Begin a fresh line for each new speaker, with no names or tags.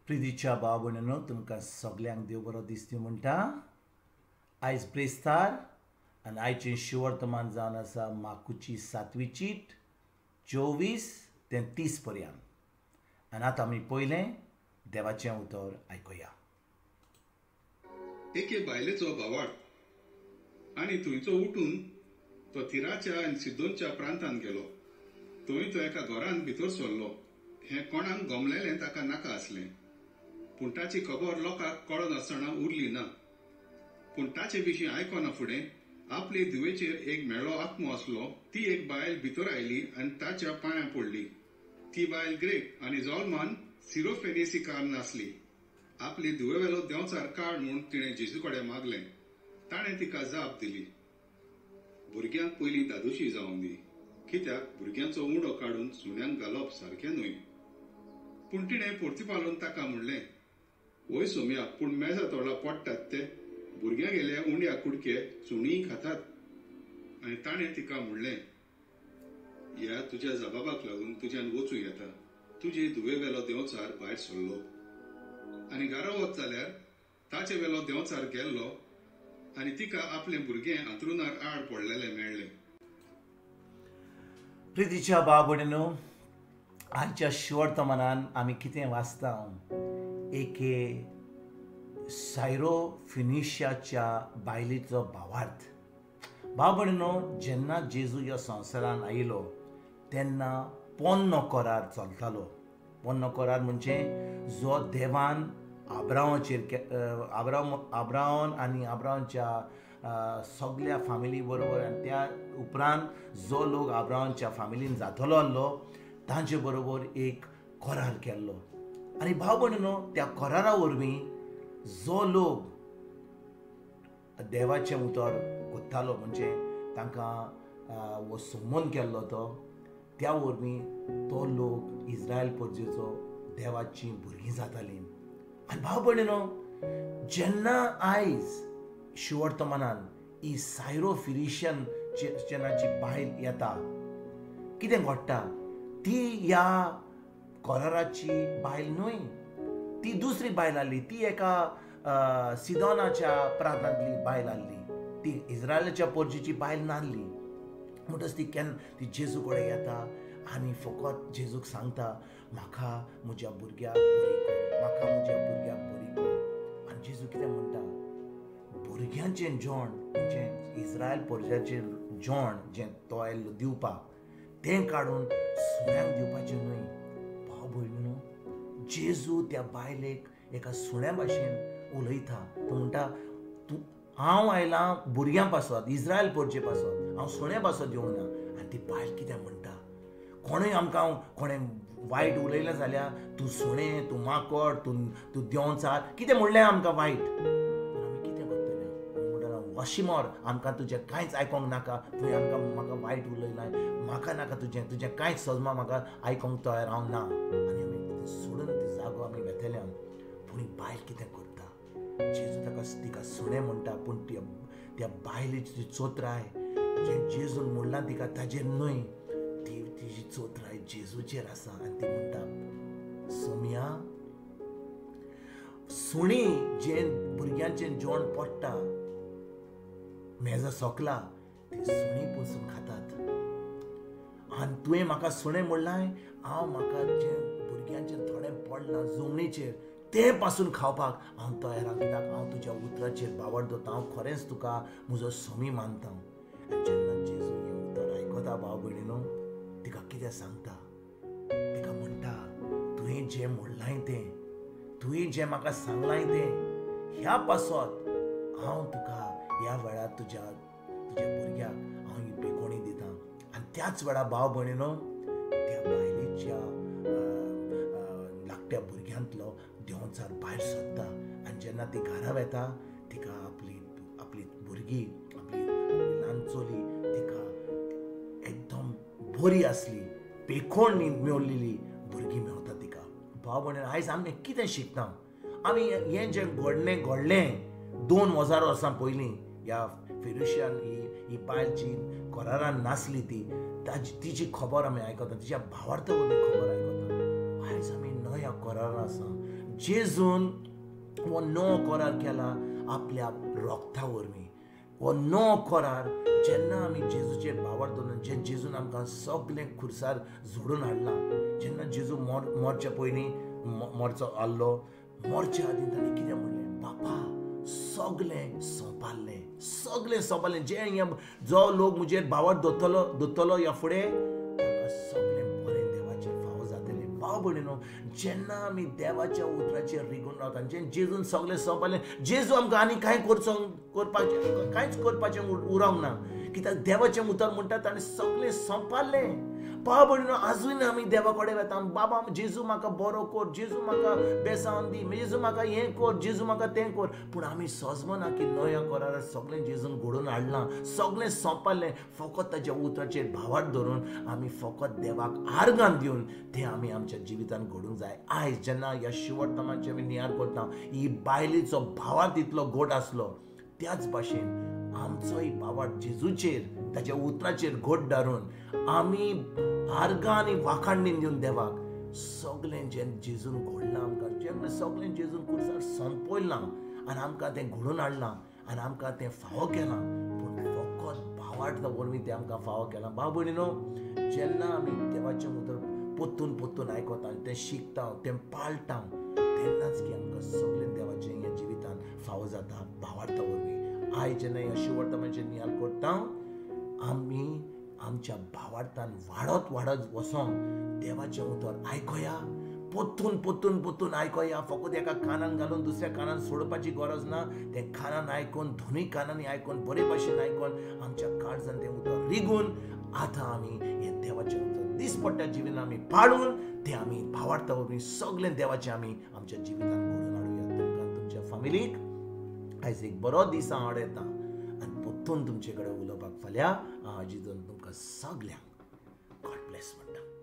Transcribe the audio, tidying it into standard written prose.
प्रितीच्या भाव भयणीनो, तुमकां सगल्यांक देव बरो दिसती म्हणटा. आयज ब्रेस्तार आनी आयचें शिवर्तमान जावन आसा माकुची 7वी चीट 24 ते 30 पर्यंत. आनी आतां आमी पयलें देवाचें उतर आयकुया.
एके बायलेचो भावार्थ आनी थंयचो उठून तो तिराच्या आनी सिदोनच्या प्रांतांत गेलो. थंय तो एका घरांत भितर सरलो. हें कोणाक गमलेलें ताका नाका आसलें, पूण ताची खबर लोकांक कळनासतना उरली ना. पूण ताचे विशीं आयकना फुडें आपले धुवेचेर एक म्हेळो आत्मो आसलो. ती एक बायल भितर आयली आनी ताच्या पांयां पडली. ती बायल ग्रेक आनी जॉलमान सिरोफेनिसिकार नासली. आपले धुवेवेलो देंवचार काड म्हूण तिणें जेजू कडेन मागलें. ताणें तिका जाप दिली, भुरग्यांक पयलीं दादोशी जावंक दी, कित्याक भुरग्यांचो उंडो काडून सुण्यांक घालप सारकें न्हय. पूण तिणें परतिपालून ताका म्हणलें, वय सोम्या, पूण मेजा तोडा पडटात ते भुरग्यां गेल्या उंड्या कुडके सुणीं खातात. आनी ताणें तिका म्हणलें, ह्या तुज्या जबाबाक लागून तुज्यान वचूं येता. तुजे धुवे वेलो देंवचार भायर सरलो. आनी घरा वच जाल्यार ताचे वेलो देंवचार गेल्लो आनी तिका आपलें भुरगें अंथरुणार आड पडलेलें मेळ्ळें.
प्रितीच्या भाव भयणीनो, आयच्या शिवर्तमानान आमी कितें वाचता? एके सायरो फिनिशियाच्या बायलेचो भावार्थ. भाव भयणीनो, जेन्ना जेजू ह्या संवसारान आयलो तेन्ना पोन्नो करार चलतालो. पोन्नो करार म्हणजे जो देवान आब्रावाचेर, आब्रावन आनी आब्रावाच्या सगल्या फामिली बरोबर आनी त्या उपरांत जो लोक आब्रावांच्या फामिलीन जातलो आसलो तांचे बरोबर एक करार केल्लो. आनी भाव भयणीनो, त्या करारा वरवीं जो लोक देवाचें उतर कोत्तालो, म्हणजे तांकां हो संबंद केल्लो, तो त्या वरवीं तो लोक इस्रायल परजेचो देवाचीं भुरगीं जातालीं. आनी भाव भयणीनो, जेन्ना आयज शिवर्तमानान ही सायरो फिरिशियन चेनाची बायल येता, कितें घडटा? ती ह्या कराराची बायल न्हय, ती दुसरी बायल आसली. ती एका सिदोनाच्या प्रांतांतली बायल आसली. ती इस्रायलाच्या परजेची बायल नासली. म्हणटच ती केन्ना ती जेजू कडेन येता आनी फकत जेजूक सांगता, म्हाका म्हज्या भुरग्याक बरी कर, म्हाका म्हज्या भुरग्याक बरी कर. आनी जेजू कितें म्हणटा? भुरग्यांचें जेवण, म्हणजे इस्रायल परजाचें जेवण जें तो आयल्लो दिवपाक, तें काडून सुण्यांक दिवपाचें न्हय. भाव भयणीनो, जेजू त्या बायलेक एका सुण्या भाशेन उलयता. तो म्हणटा, तूं हांव आयलां भुरग्यां पासत, इस्रायल परजे पासत, हांव सुण्या पासत येवंक ना. आनी ती बायल कितें म्हणटा? कोणूय आमकां कोणें वायट उलयलें जाल्यार तूं सुणें, तूं माकड, तूं तूं देंवचार, कितें म्हणलें आमकां वायट, तर आमी कितें करतले? म्हणटा, वशिमोर, आमकां तुजें कांयच आयकोंक नाका, तुवें आमकां म्हाका वायट उलयलां, म्हाका नाका तुजें, तुजें कांयच सजमा म्हाका आयकोंक तयार हांव ना. आनी आमी सोडून ते जागो आमी वेतले. पूण ही बायल कितें करता? जेजू ताका तिका सुणें म्हणटा, पूण त्या बायलेची चोत्राय जें जेजून म्हणलां तिका ताजेर न्हय, ती तिजी चोत्राय जेजूचेर आसा. आनी ती म्हणटा, सोम्या, सुणी जें भुरग्यांचें जेवण पडटा मेजा सोकला, ती सुणी पसून खातात. आनी तुवें म्हाका सुणें म्हणलां, हांव म्हाका जें भुरग्यांचें थोडें पडलां जमनीचेर तें पासून खावपाक हांव तयार आसा, कित्याक हांव तुज्या उतराचेर बावड दवरता, हांव खरेंच तुका म्हजो समी मानता. आनी जेन्ना जेजू हें उतर आयकता भाव भयणीनो, तिका कितें सांगता? तिका म्हणटा, तुवें जें म्हणलां तें, तुवें जें म्हाका सांगलां तें, ह्या पासत हांव तुका ह्या वेळार तुज्या तुज्या भुरग्याक हांव ही बेकोणी दिता. आनी त्याच वेळार भाव भयणीनो, त्या बायलेच्या धाकट्या भुरग्यांतलो देंवचार भायर सरता. आनी जेन्ना ती घरा वेता, तिका आपली आपली भुरगीं, आपली आपली ल्हान चली तिका एकदम बरी आसली, पेखोण मेवलेली भुरगीं मेवता तिका. भाव भयणीनो, आयज आमी कितें शिकता? आमी हें जें घडणें घडलें 2000 वर्सां पयलीं, ह्या फिरुशियान ही बायल जी करारान नासली ती, ताजी तिजी खबर आमी आयकता, तिच्या भावार्थ वरवीं खबर आयकता. आयज आमी नव्या करारान आसा. जेजून हो नवो करार केला आपल्या रोगता वरवीं. हो नवो करार जेन्ना आमी जेजूचेर भावार्थ दवरून, जे जेजून आमकां सगळें खुर्सार जोडून हाडलां, जेन्ना जेजू मरच्या पयलीं मरचो आहलो, मरच्या आदीं ताणें कितें म्हणलें, बापा सगळें सोंपारलें, सगळें सोंपारलें. जे जो लोक म्हजेर भावार्थ दवरतलो ह्या फुडें तांकां सगळें बरें देवाचें फावो जातलें. भाव भयणीनो, जेन्ना आमी देवाच्या उतराचेर रिगून रावता, जेन्ना जेजून सगळें सोंपारलें, जेजू आमकां आनी कांय करपाचें कांयच करपाचें उरोंक ना, कित्याक देवाचें उतर म्हणटा ताणें सगळें सोंपारलें. भाव भयणीनो, आजून आमी देवा कडेन वता, बाबा जेजू म्हाका बरो कर, जेजू म्हाका बेसावन दी, जेजू म्हाका हें कर, जेजू म्हाका तें कर, पूण आमी सोजमना की नव्या करारार सगळें जेजून घडोवन हाडलां, सगळें सोंपारलें. फकत ताच्या उतराचेर भावार्थ धरून आमी फकत देवाक आर्गां दिवन तें आमी आमच्या जिवितान घडूंक जाय. आयज जेन्ना ह्या शिवटमाचे आमी नियार करता, ही बायलेचो भावार्थ इतलो गोड आसलो, त्याच भाशेन आमचोय भावार्थ जेजूचेर ताच्या उतराचेर गोड धारून आमी आर्गां आनी वाखाणणी दिवन देवाक सगळें जें जेजून घडलां आमकां, जें सगळें जेजून खुर्सार सोंपयलां आनी आमकां तें घडोवन हाडलां आनी आमकां तें फावो केलां, पूण फकत भावार्थ वरवीं तें आमकां फावो केलां. भाव भयणीनो, जेन्ना आमी देवाचें उतर पोत्तून पोत्तून आयकता, तें शिकता, तें पाळटा, तेन्नाच की आमकां सगळें देवाचें ह्या जिवितान फावो जाता भावार्था वरवीं. आयज जेन्ना ह्या शिवर्तमाचेर नियाल करता, आमी आमच्या भावार्थान वाडत वाडत वचोन देवाचें उतर आयकोया, पोत्तून पोत्तून पोत्तून आयकोया. फकत एका कानान घालून दुसऱ्या कानान सोडपाची गरज ना, तें कानान आयकून, दोनूय कानांनी आयकून, बरे भाशेन आयकून आमच्या काळजान तें उतर रिगून आतां आमी हें देवाचें उतर दिसपट्ट्या जिवितान आमी पाळून तें आमी भावार्था वरवीं सगळें देवाचें आमी आमच्या जिवितान घडोवन हाडुया. तुमकां तुमच्या फामिलीक आयज एक बरो दीस हांव आडयता आनी पोत्तून तुमचे कडेन उलोवपाक फाल्यां हांव आजी तुमकां सगल्यांक गॉड ब्लेस म्हणटा.